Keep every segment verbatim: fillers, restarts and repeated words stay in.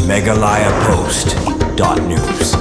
Meghalaya Post dot news.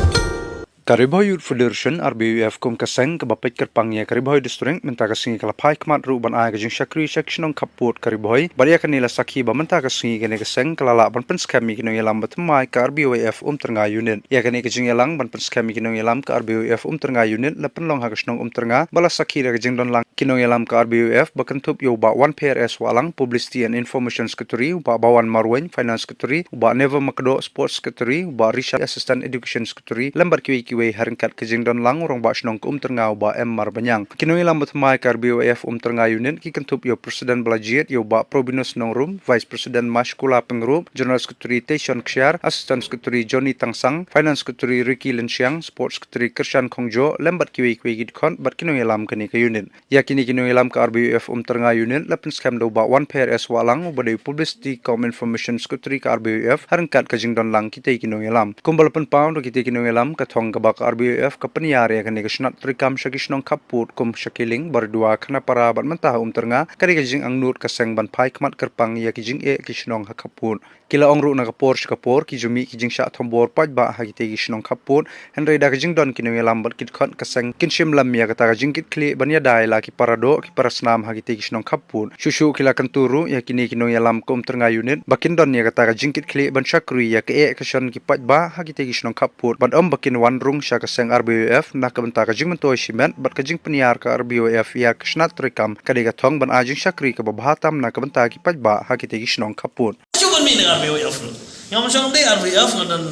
Ka Ri Bhoi Youth Federation, R B Y F, kum ka seng kaba peit kyrpang ïa ka Ri Bhoi District, mynta ka sngi ka la phai khmat ruh ban ai ka jingshakri sha ki shnong khappud ka Ri Bhoi. Bad ïa kane la sakhi ba mynta ka sngi kane ka seng ka la lah ban pynskhem ïa ki nongïalam ba thymmai ka R B Y F Umtyrnga Unit. Ïa kane ka jingïalang ban pynskhem ïa ki nongïalam ka R B Y F Umtyrnga Unit la pynlong ha ka shnong Umtyrnga, ba la sakhi da ka jingdon lang ki nongïalam ka R B Y F, ba kynthup ïa u Bah Wanpher S Wahlang, Publicity and Information Secretary, u Bah Bawan Marwein, Finance Secretary, u Bah Never Makdoh, Sports Secretary, u Bah Risha, Assistant Education Secretary, lem bad kiwei kiwei. Ha ryngkat ka jingdon lang u Rangbah Shnong ka Umtyrnga, u Bah M Marbaniang. Ki nongïalam ba thymmai ka R B Y F Umtyrnga Unit ki kynthup ïa u President Balajied, ïa u Bah Probinus Nongrum, Vice President Mashkula Pyngrope, General Secretary Teishon Kshiar, Assistant Secretary Johnny Tangsang, Finance Secretary Ricky Lenshiang, Sports Secretary Kirshan Khongjoh, lem bad kiwei kiwei ki dkhot bad ki nongïalam kane ka unit. Ïa kine ki nongïalam ka R B Y F Umtyrnga Unit la pynskhem da u Bah Wanpher S Wahlang, uba dei u Publicity cum Information Secretary ka R B Y F, ha ryngkat ka jingdon lang kitei ki nongïalam. Kumba la pynpaw da kitei ki nongïalam, ka thong kaba ka R B Y F ka pynïar ïa kane ka shnat treikam sha ki shnong khappud kum sha Killing, Baridua, Khanapara bad mynta ha Umtyrnga, ka dei ka jingangnud ka seng ban phai khmat kyrpang ïa ki jingeh ki shnong ha khappud. Ki la ong ruh na ka por sha ka por ki ju mih ki jingshah thombor paidbah ha kitei ki shnong khappud, hynrei da ka jingdon ki nongïalam bad ki dkhot ka seng kin shim lem ïa kata ka jingkitkhlieh ban ïada ïa la ki para doh ki para snam ha kitei ki shnong khappud. Shuh shuh ki la kyntu ruh ïa kine ki nongïalam ka Umtyrnga Unit ba kin don ïa kata ka jingkitkhlieh ban shakri ïa ka eh ka shon ki paidbah ha kitei ki shnong khappud, bad ym ba kin wan rung sha ka seng R B Y F na ka bynta ka jingmyntoi shimet bad ka jingpynïar ka R B Y F ïa ka shnat treikam, ka dei ka thong ban ai jingshakri kaba bha tam na ka bynta ki paidbah ha kitei ki shnong khappud. Shu ban mih na R B Y F ruh. Ngam shong dei R B Y F, nga don,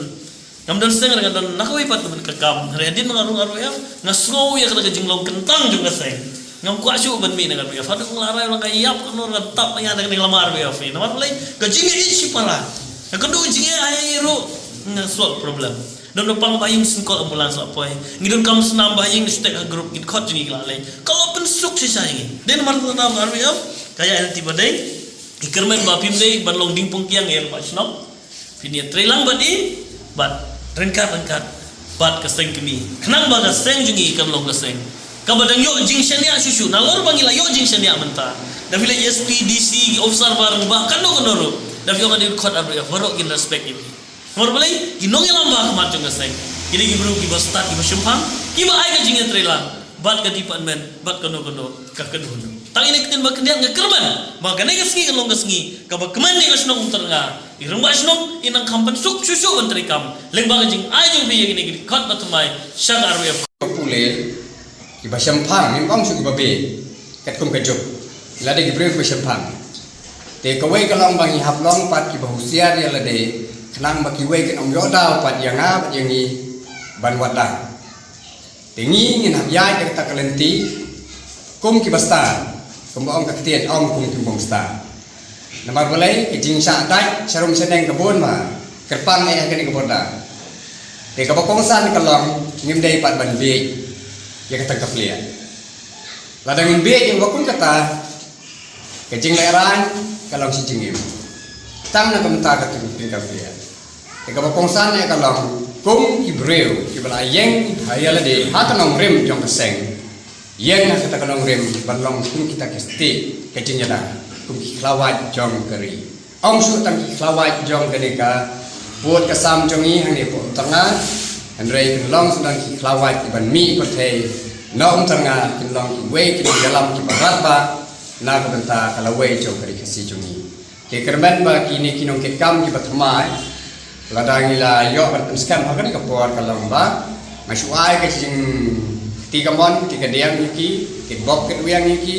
ngam don seng, nga don na kawei pat ka kam. Hynrei hadien ba nga rung R B Y F, nga sngew ïa kata ka jinglong kyntang jong ka seng. Ngam kwah shuh ban mih na R B Y F. Haduh nga la rai, la nga ïap, ka nor nga tap ïa kata ka ding lama R B Y F. Namar balei, ka jingïeit shi para. Ka kynduh jingïeit ai ruh, nga solve problem. Don ba pang ba ïing, shu call ambulance la poi. Ngi don kam snam ba ïing, shu tek ha group, ngi khot jingïeit la lei. Ka la pynsuk shisha ïa ngi. Dei namar kata ka R B Y F, ka ïa lynti ba dei. I kyrmen ba phim dei ban long ding pung kiang ïa ba shnong. Phin ïa trei lang bad i, bad ryngkat ryngkat bad ka seng kmie. Khnang ba ka seng jong ngi kan long ka seng kaba dang ïoh jingshaniah shuh shuh. Nalor ba ngi la ïoh jingshaniah mynta, da phi leit S P, D C, ki officer ba rangbah, kano kano ruh, da phi ong ka dei khot R B Y F, baroh kin respect ïa phi. Namar balei, ki nongïalam ba khmat jong ka seng ki dei ki briew kiba stad, kiba shemphang, kiba ai ka jingïatreilang bad ka department, bad kano kano ka kynhun. Tang ine ktien ba khyndiat nga kyrmen ba kane ka sngi kan long ka sngi kaba kmen ïa ka shnong Umtyrnga. I rangbah shnong i nang kham pynsuk shuh shuh ban treikam lyngba ka jingai jong phi ïa kine ki dkhot ba thymmai sha ka R B Y F. Ka pule kiba shemphang, ngim ong shuh kiba beh, katkum ka juk. Lada ki briew kiba shemphang, te kawei ka long ba ngi hap long pat kiba husiar ïa lade, khnang ba kiwei kin ym ïoh daw pat ïa nga bad ïa ngi ban wad lang. Te ngi ngin hap ïaid da kata ka lynti kum kiba stad, kumba ong ka ktien, ym kum ki bym stad. Namar balei, ka jingshah dait sharum shaneng ka bun ma, kyrpang eh ha kane ka border. Te kaba kongsan ka long, ngim dei pat ban bieit ïa ka tyngkaplia. Lada ngin bieit ïa kaba kum kata, ka jinglehrain ka long shi jingim. Tang na ka bynta ka tyngkaplia. Te kaba kongsan eh ka long, kum ki briew kiba la ïeng ha ïa lade ha ka nongrim jong ka seng, ïeng ha kata ka nongrim ban long kum kita ki stieh ka jingïada, kum ki khlawait jong ka ri. Ym shuh tang ki khlawait jong kane ka pud ka sam jong ngi hangne hapoh Umtyrnga, hynrei kin long sdang ki khlawait kiban mih pyrthei na Umtyrnga, kin long kiwei ki nongïalam kiba radbah na ka bynta ka lawei jong ka ri Khasi jong ngi. Te kyrmen ba kine ki nongkitkam kiba thymmai, lada ngi la ïoh ban pynskhem ha kane ka por ka long ba nga shu ai ka jingkti kamon kti kadiang ïa ki, kitbok kitwiang ïa ki,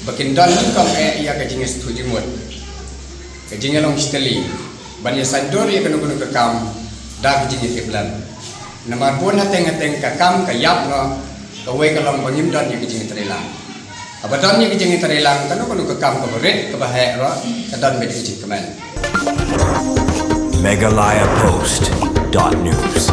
ba kin don nyngkong eh ïa ka jingïasngewthuh jingmut, ka jingïalong shitylli ban ïasaiñdur ïa kano kano ka kam da ka jingïatiplem. Namar bun hateng hateng ka kam ka ïap noh, kawei ka long ba ngim don ïa ka jingïatreilang. Haba don ïa ka jingïatreilang, kano kano ka kam kaba rit kaba heh ruh ka don beit ka jingkmen. Meghalaya Post dot news.